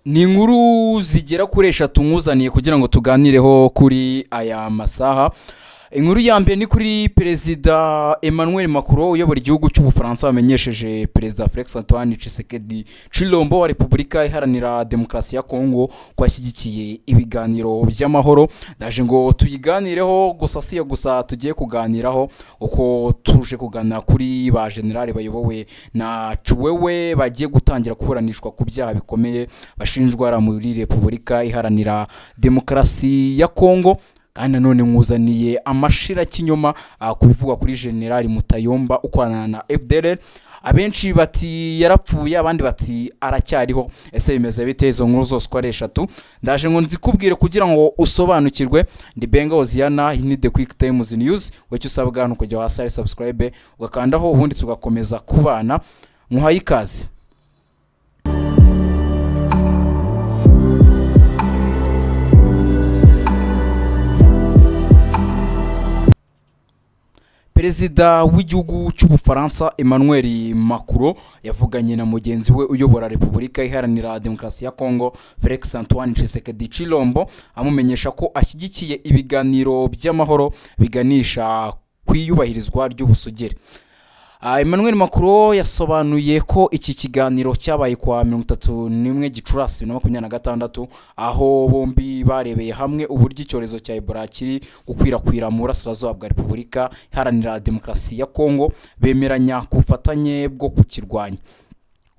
Ni inkuru zigera kuri eshatu nkuzaniye kugira ngo tuganireho kuri aya masaha. Inkuru ya mbere ni kuri Perezida Emmanuel Macron uyobora igihugu cy'Ubufaransa, wamenyesheje Perezida Felix Antoine Tshisekedi Tshilombo wa Repubulika Iharanira Demokarasi ya Kongo ko ashyigikiye ibiganiro by'amahoro. Ndaje ngo tuyiganireho, gusa si yo gusa tugiye kuganiraho, uko tuje kuganira kuri ba generali bayobowe na Tshiwewe bagiye gutangira kuburanishwa ku byaha bikomeye bashinjwa muri Repubulika Iharanira Demokarasi ya Kongo. Kandi nanone nkuzaniye amashirakinyoma ku bivugwa kuri Generali Mutayomba ukorana na FDLR. Abenshi bati yarapfuye, abandi bati aracyariho. Ese bimeze bite? Izo nkuru zose uko ari eshatu ndaje ngo nzikubwire kugira ngo usobanukirwe. Ndi Benga Hoziyana, iyi ni The Quick Times News. Wowe icyo usabwa ni ukujya hasi hari subscribe ugakandaho, ubundi tugakomeza kubana. Muhaye ikaze. Perezida w'igihugu cy'Ubufaransa Emmanuel Macron yavuganye na mugenzi we uyobora Repubulika Iharanira Demokarasi ya Kongo Felix Antoine Tshisekedi Tshilombo, amumenyesha ko ashyigikiye ibiganiro by'amahoro biganisha ku iyubahirizwa ry'ubusugire. Emmanuel Macron yasobanuye ko iki kiganiro cyabaye kwa 31 Gicurasi 2026, aho bombi barebeye hamwe uburyo icyorezo cya Ebola kiri gukwirakwira mu burasirazuba bwa Repubulika Iharanira Demokarasi ya Kongo, bemeranya ku bufatanye bwo kukirwanya.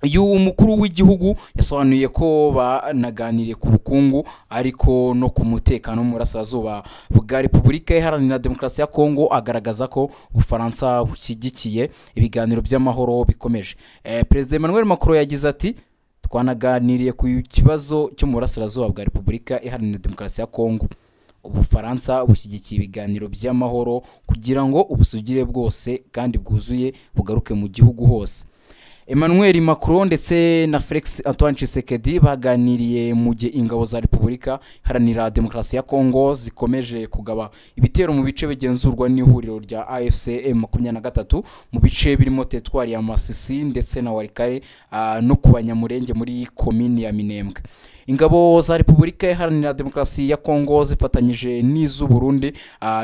Uyu mukuru w'igihugu yasobanuye ko banaganiriye ku bukungu ariko no ku mutekano mu burasirazuba bwa Repubulika Iharanira Demokarasi ya Kongo, agaragaza ko Ubufaransa bushyigikiye ibiganiro by'amahoro bikomeje. Perezida Emmanuel Macron yagize ati: "Twanaganiriye ku kibazo cyo mu burasirazuba bwa Repubulika Iharanira Demokarasi ya Kongo. Ubufaransa bushyigikiye ibiganiro by'amahoro kugira ngo ubusugire bwose kandi bwuzuye bugaruke mu gihugu hose." Emmanuel Macron ndetse na Felix Antoine Tshisekedi baganiriye mu gihe ingabo za Repubulika Iharanira Demokarasi ya Kongo zikomeje kugaba ibitero mu bice bigenzurwa n'ihuriro rya AFC M23, mu bice birimo teritwari ya Masisi ndetse na Walikale, no ku Banyamurenge muri komini ya Minembwe. Ingabo za Repubulika Iharanira Demokarasi ya Kongo zifatanyije n'iz'u Burundi,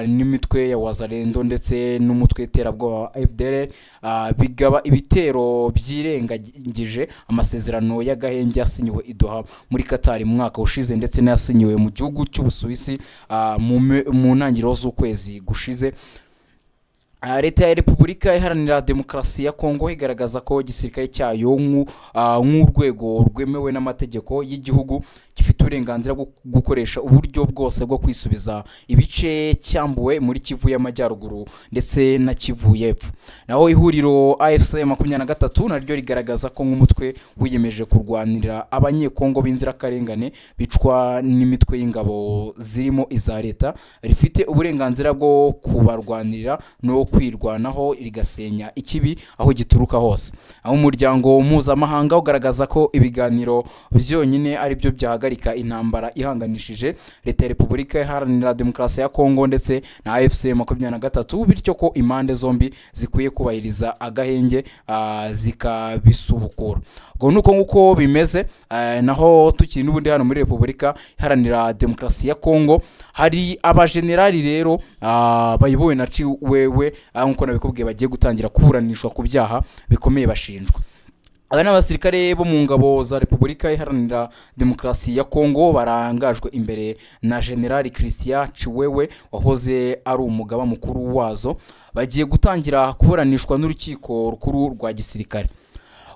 n'imitwe ya Wazalendo ndetse n'umutwe w'iterabwoba wa FDLR, bigaba ibitero byirengagije amasezerano y'agahenge yasinyiwe i Doha muri Qatar mu mwaka ushize, ndetse n'ayasinyiwe mu gihugu cy'Ubusuwisi mu ntangiriro z'ukwezi gushize. Leta ya Repubulika Iharanira Demokarasi ya Kongo igaragaza ko igisirikare cyayo nk'urwego rwemewe n'amategeko y'igihugu gifite uburenganzira bwo gukoresha uburyo bwose bwo kwisubiza ibice cyambuwe muri Kivu y'Amajyaruguru ndetse na Kivu y'Epfo. Naho ihuriro AFC 23 naryo rigaragaza ko nk'umutwe wiyemeje kurwanira Abanyekongo b'inzirakarengane bicwa n'imitwe y'ingabo zirimo iza leta, rifite uburenganzira bwo kubarwanirira no kwirwanaho, rigasenya ikibi aho gituruka hose. Aho umuryango mpuzamahanga ugaragaza ko ibiganiro byonyine ari byo byahagarika intambara ihanganishije leta ya Repubulika Iharanira Demokarasi ya Kongo ndetse na AFC 23, bityo ko impande zombi zikwiye kubahiriza agahenge zikabisubukura. Ubwo ni uko nguko bimeze. Naho tukiri n'ubundi hano muri Repubulika Iharanira Demokarasi ya Kongo, hari abajenerali rero bayobowe na Tshiwewe, nk'uko nabikubwiye, bagiye gutangira kuburanishwa ku byaha bikomeye bashinjwa. Aba ni abasirikare bo mu ngabo za Repubulika Iharanira Demokarasi ya Kongo barangajwe imbere na Generali Christian Tshiwewe wahoze ari umugaba mukuru wazo, bagiye gutangira kuburanishwa n'urukiko rukuru rwa gisirikare.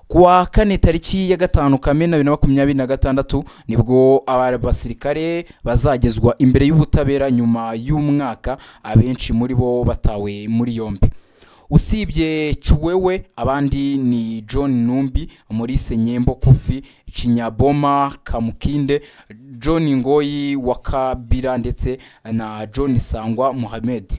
Kuwa kane tariki ya 5 Kamena 2026 nibwo aba basirikare bazagezwa imbere y'ubutabera nyuma y'umwaka abenshi muri bo batawe muri yombi. Usibye Tshiwewe, abandi ni John Numbi, Maurice Nyembo Kofi, Kinyaboma Kamukinde, John Ngoyi wa Kabila ndetse na John Sangwa Mohamed.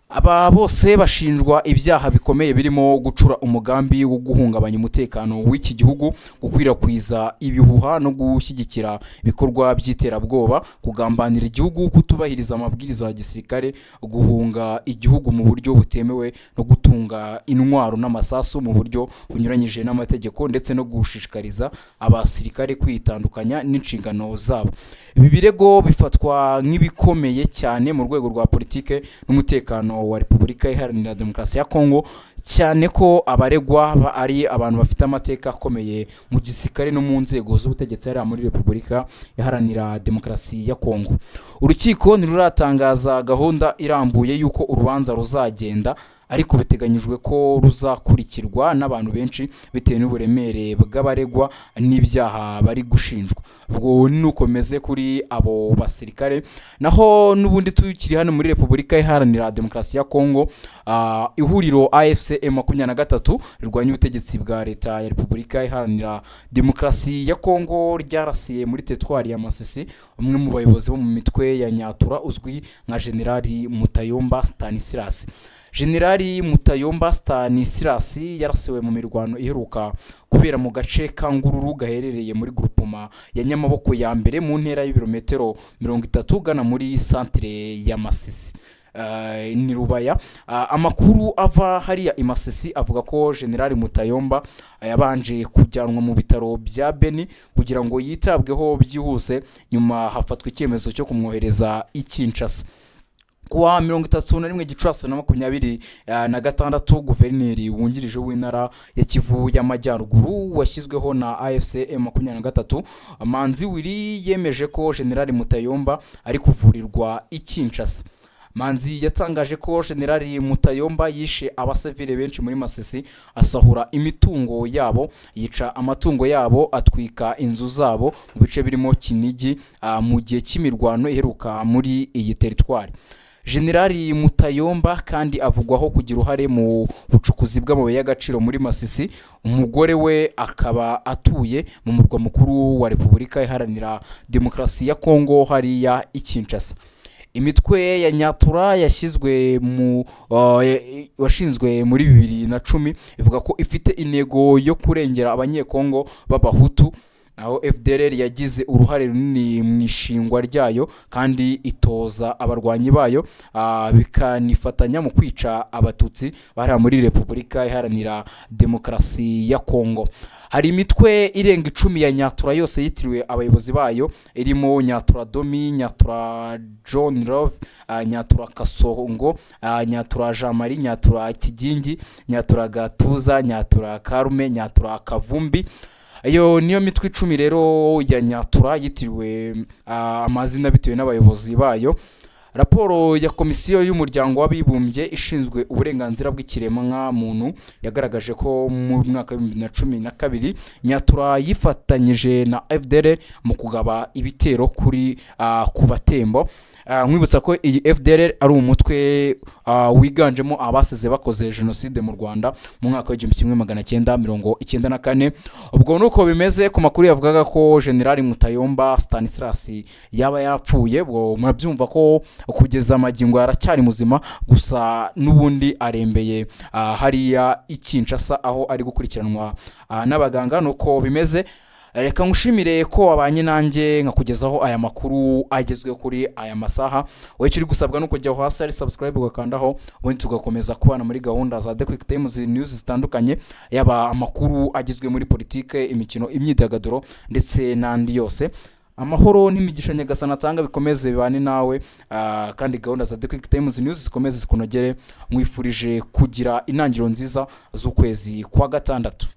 Aba bose bashinjwa ibyaha bikomeye birimo gucura umugambi wo guhungabanya umutekano w'iki gihugu, gukwirakwiza ibihuha no gushyigikira ibikorwa by'iterabwoba, kugambanira igihugu, kutubahiriza amabwiriza ya gisirikare, guhunga igihugu mu buryo butemewe no gutunga intwaro n'amasasu mu buryo bunyuranyije n'amategeko, ndetse no gushishikariza abasirikare kwitandukanya n'inshingano zabo. Ibi birego bifatwa nk'ibikomeye cyane mu rwego rwa politike n'umutekano wa Repubulika Iharanira Demokarasi ya Kongo, cyane ko abaregwa ari abantu bafite amateka akomeye mu gisirikare no mu nzego z'ubutegetsi hariya muri Repubulika Iharanira Demokarasi ya Kongo. Urukiko ntiruratangaza gahunda irambuye y'uko urubanza ruzagenda, ariko biteganyijwe ko ruzakurikirwa n'abantu benshi bitewe n'uburemere bw'abaregwa n'ibyaha bari gushinjwa. Ubwo ni uko bimeze kuri abo basirikare. Naho n'ubundi tukiri hano muri Repubulika Iharanira Demokarasi ya Kongo, ihuriro AFC M23 rirwanya ubutegetsi bwa leta ya Repubulika Iharanira Demokarasi ya Kongo ryarasiye muri teritwari ya Masisi umwe mu bayobozi bo mu mitwe ya Nyatura uzwi nka Generali Mutayomba Stanislas. Generali Mutayomba Stanislas yarasiwe mu mirwano iheruka kubera mu gace ka Ngururu gaherereye muri grupoma ya Nyamaboko ya mbere, mu ntera y'ibirometero 30 ugana muri santire ya Masisi. Ni Rubaya. Amakuru ava hariya i Masisi avuga ko Generali Mutayomba yabanje kujyanwa mu bitaro bya Beni kugira ngo yitabweho byihuse, nyuma hafatwa icyemezo cyo kumwohereza i Kinshasa. Kuwa 31 Gicurasi 2026, guverineri wungirije w'intara ya Kivu y'Amajyaruguru washyizweho na AFC M23, Manzi Willy, yemeje ko Generali Mutayomba ari kuvurirwa i Kinshasa. Manzi yatangaje ko Generali Mutayomba yishe abasivile benshi muri Masisi, asahura imitungo yabo, yica amatungo yabo, atwika inzu zabo mu bice birimo Kinigi mu gihe cy'imirwano iheruka muri iyi teritwari. Generali Mutayomba kandi avugwaho kugira uruhare mu bucukuzi bw'amabuye y'agaciro muri Masisi, umugore we akaba atuye mu murwa mukuru wa Repubulika Iharanira Demokarasi ya Kongo hariya i Kinshasa. Imitwe ya Nyatura yashyizwe mu washinzwe muri 2010 ivuga ko ifite intego yo kurengera Abanyekongo b'Abahutu, aho FDLR yagize uruhare runini mu ishingwa ryayo kandi itoza abarwanyi bayo, bikanifatanya mu kwica Abatutsi bari muri Repubulika Iharanira Demokarasi ya Kongo. Hari imitwe irenga 10 ya Nyatura yose yitiriwe abayobozi bayo, irimo Nyatura Domi, Nyatura John Love, Nyatura Kasongo, Nyatura Jean Marie, Nyatura Kigingi, Nyatura Gatuza, Nyatura Karume, Nyatura Kavumbi. Iyo niyo mitwe 10 rero ya Nyatura yitiriwe amazina bitewe n'abayobozi bayo. Raporo ya Komisiyo y'Umuryango w'Abibumbye ishinzwe uburenganzira bw'ikiremwa muntu yagaragaje ko mu mwaka wa 2012 Nyatura yifatanyije na FDLR mu kugaba ibitero ku Batembo. Nkwibutsa ko iyi FDLR ari umutwe wiganjemo abasize bakoze jenoside mu Rwanda mu mwaka wa 1994. Ubwo nuko bimeze ku makuru yavugaga ko Generali Mutayomba Stanislas yaba yarapfuye. Ubwo murabyumva ko kugeza amagingo yaracyari muzima, gusa n'ubundi arembeye hariya i Kinshasa aho ari gukurikiranwa n'abaganga. Nuko bimeze. Reka ngushimire ko wabanye nanjye nkakugezaho aya makuru agezweho kuri aya masaha. Wowe icyo uri gusabwa ni ukujya aho hasi hari subscribe ugakandaho, ubundi tugakomeza kubana muri gahunda za The Quick Times News zitandukanye, yaba amakuru agezwe muri politike, imikino, imyidagaduro ndetse n'andi yose. Amahoro n'imigisha Nyagasani atanga bikomeze bibane nawe, kandi gahunda za The Quick Times News zikomeze zikunogere. Mwifurije kugira intangiriro nziza z'ukwezi kwa gatandatu.